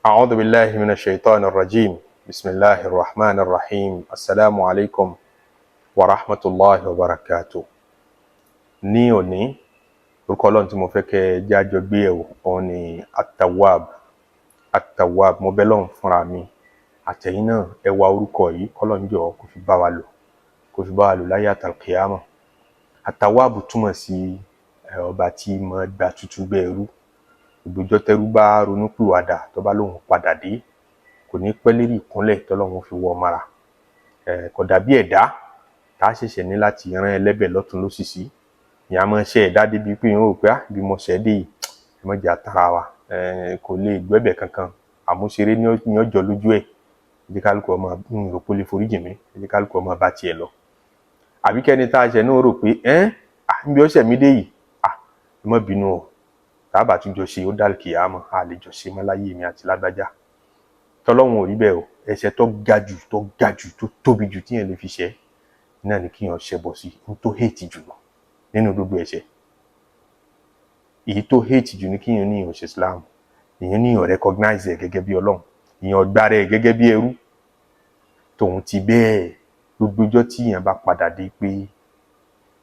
أعوذ بالله من الشيطان الرجيم. بسم الله الرحمن الرحيم. السلام عليكم ورحمة الله وبركاته. Ní òní, orúkọ Ọlọ́run tí mo fẹ́ kẹ́ ẹ jájọ gbé ẹ̀wò òun ni At-Tawwab. At-Tawwab. Mo bẹ̀ Ọlọ́run fúnra mi àtẹ̀yìn náà, ẹ wá orúkọ yìí, kọ́lọ́run jọ̀ọ́ kó fi bá wa lò, kó fi bá wa lò láyé àtàlùkìyámà. At-Tawwab túmọ̀ sí ọba tí máa gba tútúbá ẹrú. Gbogbo ọjọ́ tẹ́rú bá ronúpìwàdà, tó bá lóun padà dé, kò ní pẹ́ lérí ìkúnlẹ̀ tọ́lọ́run fi wọ́ mọ́ra. Kò dàbí ẹ̀dá tá a ṣẹ̀ṣẹ̀ ní láti rán ẹlẹ́bẹ̀ lọ́tún lósì sí. Ìyá máa ń ṣe ẹ̀dá débi pé ìyẹn ò pé bí mo ṣẹ̀ dé yìí, ẹ má jẹ́ àtàrà wa, kò lè gbẹ́bẹ̀ kankan, àmúṣeré ní ọjọ́ lójú ẹ̀. Ẹ jẹ́ kálukú ọmọ ń rò pé ó lè foríjì mí, ẹ jẹ́ kálukú ọmọ bá tiẹ̀ lọ. Àbí kẹ́ni tá a ṣẹ̀ náà rò pé ẹ́n níbi ọ̀sẹ̀ mi dé yìí, ẹ má bínú o, tá a bá tún jọ ṣe ó dá kìyàmọ́, a lè jọ ṣe mọ́ láyé mi àti lágbájá. Tọ́lọ́run ò rí bẹ́ẹ̀ o. Ẹ̀ṣẹ̀ tó ga jù, tó ga jù, tó tóbi jù tíyẹn lè fi ṣẹ̀ náà ni kíyàn ṣẹbọ sí n tó hate jù lọ nínú gbogbo ẹ̀ṣẹ̀. Èyí tó hate jù ní kíyàn níyàn ṣe Islam, ìyẹn níyàn recognize ẹ̀ gẹ́gẹ́ bí Ọlọ́run, ìyẹn ọgbà rẹ̀ gẹ́gẹ́ bí ẹrú. Tòun ti bẹ́ẹ̀, gbogbo ọjọ́ tíyàn bá padà dé pé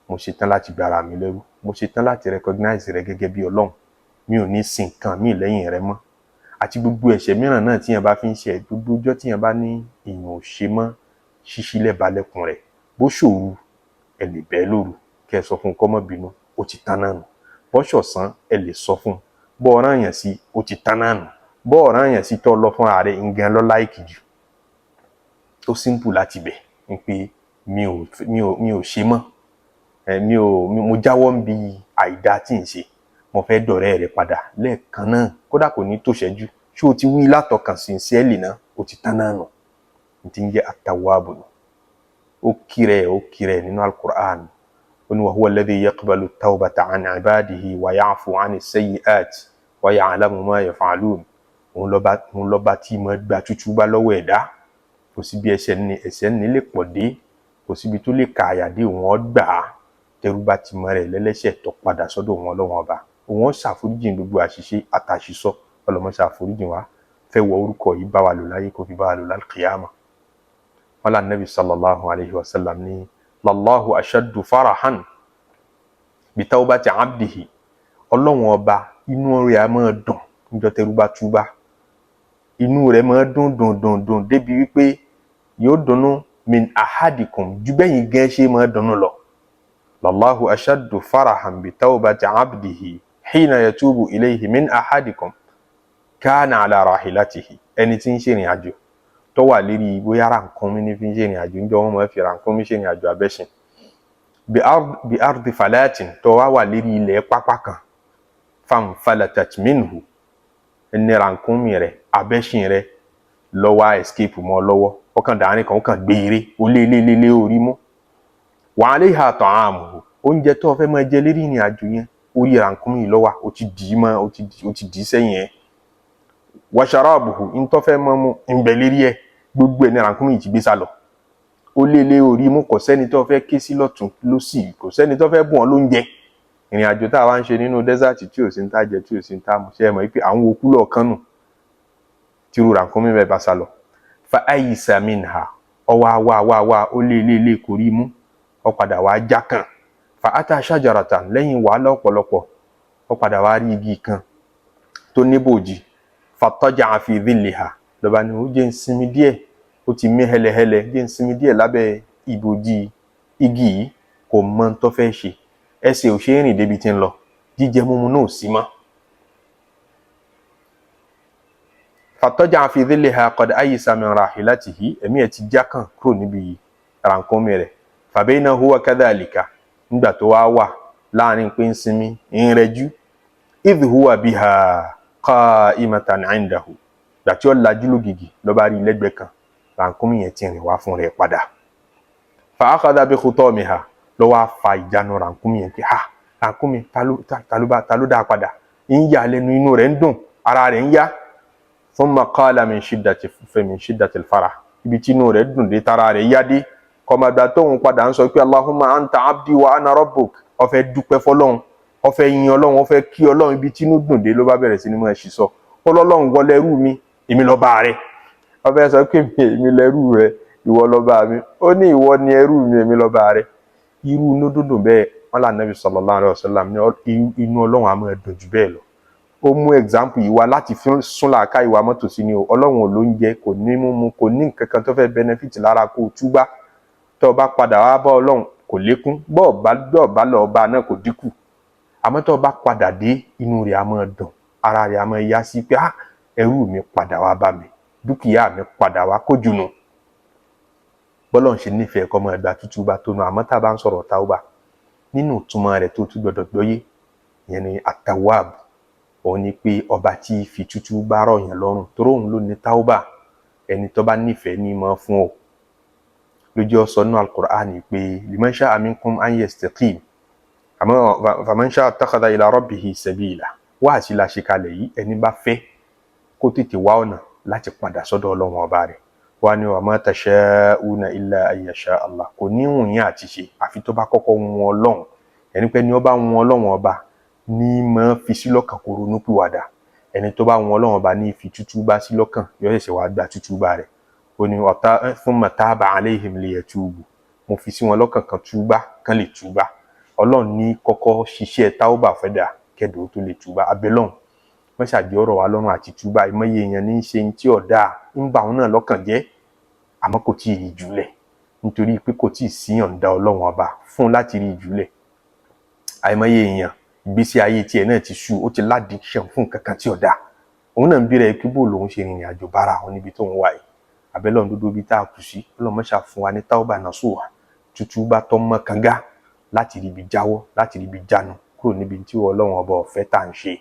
mo ṣetán láti gbára mi lẹ́rú, mo ṣetán láti recognize rẹ gẹ́gẹ́ bí Ọlọ́run, mi ò ní sin nǹkan míì lẹ́yìn rẹ mọ́, àti gbogbo ẹ̀ṣẹ̀ mìíràn náà tíyàn bá fi ń ṣe, gbogbo ọjọ́ tíyàn bá ní èèyàn ò ṣe mọ́, ṣíṣílẹ̀ balẹ̀kùn rẹ̀. Bó ṣòru, ẹ lè bẹ́ẹ̀ lóru kẹ́ ẹ sọ fún un kó má bínú, ó ti tán náà nù. Bó ṣọ̀sán, ẹ lè sọ fún un. Bó ọ̀ràn yàn sí, ó ti tán náà nù. Bó ọ̀ràn yàn sí tó lọ fúnra rẹ̀ ngan lọ like jù. Ó simple láti bẹ̀ ń pé mi ò ṣe mọ́, mi ò mo jáwọ́ ń bi àìdá tí ń ṣe, mo fẹ́ dọ̀rẹ́ rẹ̀ padà lẹ́ẹ̀kan náà, kódà kò ní tó ṣẹ́jú. Ṣé o ti wí látọkàn sincerely náà? Ó ti tán náà nù. N ti ń jẹ́ At-Tawwab nù. Ó kírẹ̀, ó kírẹ̀ nínú Al-Qur'an. Ó ní wa huwa alladhi yaqbalu at-tawbata an ibadihi wa ya'fu 'ani sayyi'at wa ya'lamu ma yaf'alun. Òun lọ́ba tí mo gba tútúbá lọ́wọ́ ẹ̀dá. Kò sí bí ẹ̀ṣẹ̀ ní lè pọ̀ dé, kò síbi tó lè ka àyà dé, òun ó gbà á. Tẹrú bá ti mọ rẹ̀ lẹ́lẹ́ṣẹ̀ tó padà sọ́dọ̀ òun Ọlọ́run ọba, òun ó ṣàforíjìn gbogbo àṣìṣe àtàṣìsọ. Ọlọ́mọ ṣàforíjìn wa. Fẹ́ wọ orúkọ yìí bá wa lò láyé, kó fi bá wa lò lálùkìyàmà. Wọn là Nabi sallallahu alayhi wa sallam ní lallahu ashaddu farahan bi tawbati abdihi. Ọlọ́run ọba, inú rẹ̀ á máa dùn níjọ́ tẹrú bá túbá. Inú rẹ̀ máa dùn dùn dùn dùn débi wípé yóò dunnú min ahadikum ju bẹ́yìn gan ṣe máa dunnú lọ. Lallahu ashaddu farahan bi tawbati abdihi hina yatubu ilayhi min ahadikum kana ala rahilatihi. Ẹni tí ń ṣe ìrìn àjò tó wà lérí bóyá rànkúnmí ní fi ń ṣe ìrìn àjò, ń jọ wọn máa fi rànkúnmí ṣe ìrìn àjò abẹ́sìn, bi ardi falatin, tó wá wà lérí ilẹ̀ pápá kan, fanfalatat minhu, ẹni rànkúnmí rẹ̀ abẹ́sìn rẹ̀ ló wá escape mọ́ lọ́wọ́, ó kàn dàárín kan, ó kàn gbé eré, ó lé lé lé lé orí mú. Wa alayha ta'amuhu, oúnjẹ tó fẹ́ máa jẹ lérí ìrìn àjò yẹn, orí rànkúnmí yìí ló wà, ó ti dì í mọ́, ó ti dì í sẹ́yìn ẹ̀. Wa sharabuhu, ntọ́ fẹ́ máa mú ń bẹ lérí ẹ̀. Gbogbo ẹ̀ ní rànkúnmí yìí ti gbé sá lọ. Ó lé lé orí mú. Kò sẹ́ni tó fẹ́ ké sí lọ́tún lọ́sì, kò sẹ́ni tó fẹ́ bùn ọ́ lóúnjẹ. Ìrìn àjò tá a wá ń ṣe nínú desert tí ò sí ń tá jẹ, tí ò sí ń tá mu, ṣe é mọ̀ pé àwọn okú lọ́ọ̀kan nù tírú rànkúnmí bẹ́ẹ̀ bá sá lọ. Fa ayisa minha, ọwọ́ wá wá wá, ó lé lé lé, kò rí mú, ó padà wá já kàn. Fa ata shajaratan, lẹ́yìn wàhálà ọ̀pọ̀lọpọ̀, ó padà wá rí igi kan tó níbòjì. Fattaja'a fi dhilliha, lọ́ba ni ó jẹ́ ń sinmi díẹ̀, ó ti mí hẹlẹhẹlẹ, jẹ́ ń sinmi díẹ̀ lábẹ́ ìbòjì igi yìí. Kò mọ tó fẹ́ ṣe, ẹsẹ̀ ò ṣe é rìn débi tí ń lọ, jíjẹ múmu náà ò sí mọ́. Fattaja'a fi dhilliha qad ayisa min rahilatihi, ẹ̀mí ẹ̀ ti já kàn kúrò níbi rànkúnmí rẹ̀. Fabayna huwa kadhalika, nígbà tó wá wà láàrin pé ń sinmi ń rẹjú, idh huwa biha qa'imatan 'indahu, gbà tí ó lajú lógìgì, ló bá rí lẹ́gbẹ̀ẹ́ kan, rànkúnmí yẹn ti rìn wá fún rẹ̀ padà. Fa akhadha bi khutamiha, ló wá fa ìjánu rànkúnmí yẹn pé ha, rànkúnmí, ta ló dá a padà? Ń yà lẹ́nu, inú rẹ̀ ń dùn, ara rẹ̀ ń yá. Thumma qala min shiddati al-farah, ibi tí inú rẹ̀ dùn dé, tara rẹ̀ yá dé, kọmọdà tóun padà ń sọ pé Allahumma anta abdi wa ana rabbuk. Ó fẹ́ dúpẹ́ fọ́lọ́run, ó fẹ́ yin Ọlọ́run, ó fẹ́ kí Ọlọ́run. Ibi tí inú dùn dé, ló bá bẹ̀rẹ̀ sí ni máa ṣì sọ ọlọ́run wọlé ẹrú mi, Èmi lọ́ba rẹ. Ọbẹ̀ sọ pé èmi lẹ́rú rẹ, ìwọ lọ́ba mi. Ó ní ìwọ ni ẹrú mi, èmi lọ́ba rẹ. Irú inú dúndùn bẹ́ẹ̀ wọn là Nàbì sallallahu alaihi wasallam ní inú Ọlọ́run á máa dùn jù bẹ́ẹ̀ lọ. Ó mú example yìí wá láti fi sún làákà ìwà mọ́tò sí ni o. Ọlọ́run ò lóúnjẹ, kò ní mímu, kò ní nǹkan kan tó fẹ́ benefit lára kó o túbá. Tó o bá padà wá bá Ọlọ́run, kò lékún. Bọ́ọ̀ bá lọ́ọ́ bá náà, kò dínkù. Àmọ́ tó o bá padà dé, inú rẹ̀ á máa dùn, ara rẹ̀ á máa yá sí pé, "Ah, ẹrú mi padà wá bá mi, dúkìá mi padà wá kójú nu." Bọ́lọ̀ ń ṣe nífẹ̀ẹ́ kọ́ máa gba tútú bá tó nu. Àmọ́ tá a bá ń sọ̀rọ̀ tauba, nínú ìtumọ̀ rẹ̀ tó tún gbọdọ̀ gbọ́yé, ìyẹn ni atawab. Òun ni pé ọba tí fi tútú bá rọ̀ yàn lọ́rùn, torí òun ló ní tauba. Ẹni tó bá nífẹ̀ẹ́ ní mọ́ fún ọ. Lójú ọsọ nínú Al-Qur'an pé liman sha'a minkum an yastaqim, àmọ́ faman sha'a ittakhadha ila rabbihi sabila. Wáàsí la ṣe kalẹ̀ yìí. Ẹni bá fẹ́ kó tètè wá ọ̀nà láti padà sọ́dọ̀ Ọlọ́run ọba rẹ̀ wá ní wa ma tasha'una illa an yasha Allah. Kò ní wùn yín àti ṣe àfi tó bá kọ́kọ́ wùn Ọlọ́run. Ẹni pé ní ó bá wùn Ọlọ́run ọba ní máa fi sí lọ́kàn kó ronú pìwàdà. Ẹni tó bá wùn Ọlọ́run ọba ní fi tútú bá sí lọ́kàn, yóò ṣẹ̀ṣẹ̀ wá gba tútú bá rẹ̀. Ó ní ọ̀tá thumma taba alayhim liyatubu. Mo fi sí wọn lọ́kàn kan túbá, kan lè túbá. Ọlọ́run ní kọ́kọ́ ṣiṣẹ́ táwọ́bà fẹ́dà kẹ́dùn tó lè túbá. Abẹ́lọ́run wọ́n ṣàjẹ́ ọ̀rọ̀ wa lọ́rùn àti túbá. Ìmọ̀ye èèyàn ní í ṣe ní tí ọ̀dà ń bà òun náà lọ́kàn jẹ́, àmọ́ kò tí ì rí jùlẹ̀ nítorí pé kò tí ì sí yọ̀ǹda Ọlọ́run ọba fún láti rí jùlẹ̀. Àìmọye èèyàn, ìgbésí ayé tiẹ̀ náà ti sú, ó ti l'addiction fún nǹkan kan tí ọ̀dà. Òun náà ń bí rẹ̀ pé bó lòun ṣe rìnrìn àjò bára òun níbi tó ń wà yìí. Àbẹ́lọ́run dúdú bí tá a kù sí, Ọlọ́run mọ́ṣá fún wa ní tauba nasuha, tútú bá tọ́ mọ́ kanga láti ríbi jáwọ́, láti ríbi jánu kúrò níbi tí Ọlọ́run ọba ọ̀fẹ́ tá à ń ṣe.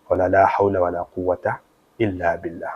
Wala la hawla wala quwwata illa billah.